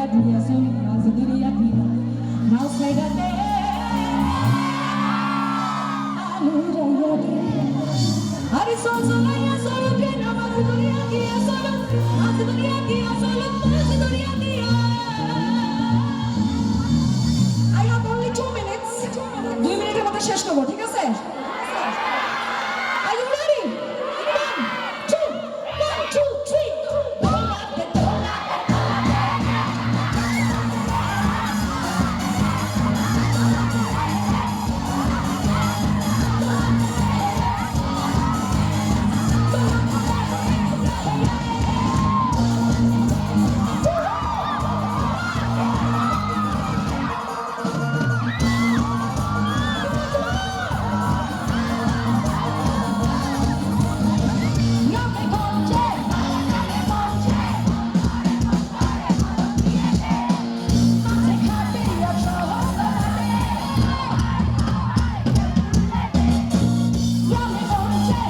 I have only 2 minutes. 2 মিনিটের মধ্যে শেষ করবো, ঠিক আছে? Are you ready? One, two, one, two, three. দোলাতে দোলাতে। গ্রামে গঞ্জে, গ্রামে গঞ্জে, মাঝে ঘাটে আর শহরে। গ্রামে গঞ্জে,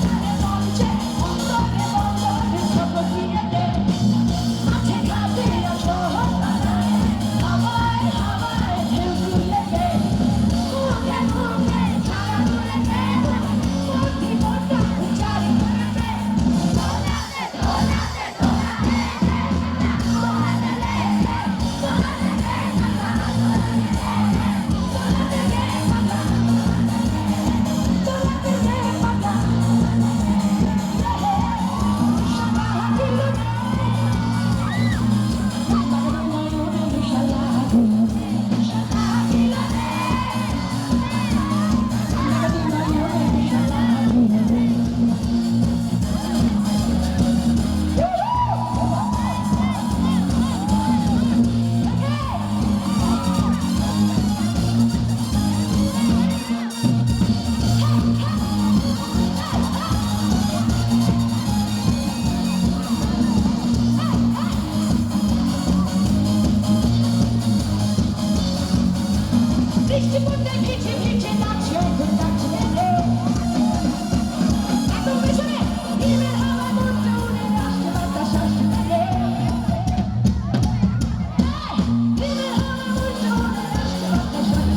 গ্রামে গঞ্জে, অন্তরে অন্তরে সব দিয়ে দে। মাঝে ঘাটে আর শহরে, হাওয়ায় হাওয়ায় ঢেউ তুলে দে। মুখে মুখে ছাড়া তুলে দে। মূর্তি মোটা উচ্চারি করে দে। দোলাতে দোলাতে দোলাতে, দোলাতে রে, দোলাতে রে, দোলাতে রে, দোলাতে রে পাগলা। সাদা দিল। সাদা দিল রে। বৃষ্টি পড়তে ভিজে ভিজে নাচে নাচে রে। একদম পেছনে হিমেল হাওয়া মনটা উড়ে আসছে, বাতাস আসছে রে। হিমেল হাওয়া মনটা উড়ে আসছে, বাতাস আসছে।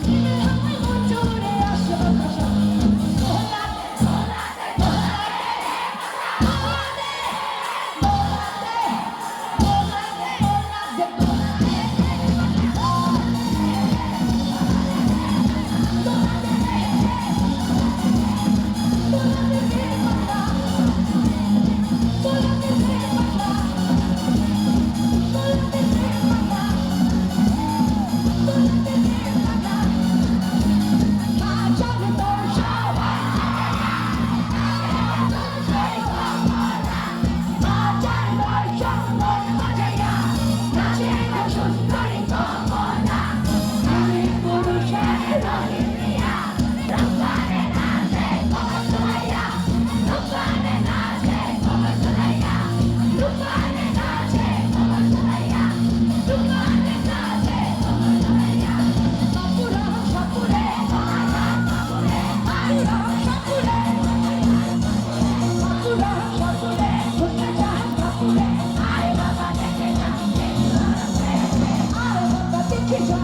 হিমেল হাওয়া মনটা উড়ে আসছে, বাতাস আসছে। দোলাতে দোলাতে দোলাতে দোলাতে দোলাতে দোলাতে দোলাতে সুন্দরী কমলা পুরুষের রহিমিয়া রূপানে নাচে কমর দুলাইয়া, রূপানে নাচে কমর দুলাইয়া, রূপানে নাচে কমর দুলাইয়া, রূপানে নাচে কমর দুলাইয়া। বাপুরা সাপুরে, বাপুরে, বাপুরা সাপুরে, বাপুরা সাপুরে, ঘুরতে যান বাপুরে। আয় বাবা দেখে যা, আয় বাবা দেখে যা,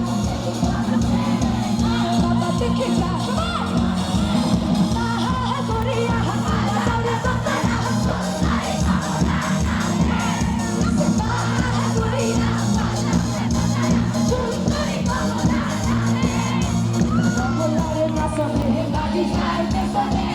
আয় বাবা দেখে যা। সবাই আহা করিয়া দৌড়ে দোতলা। সুন্দরী কমলা কমলারে নাচনে বাজি যায় পেছনে।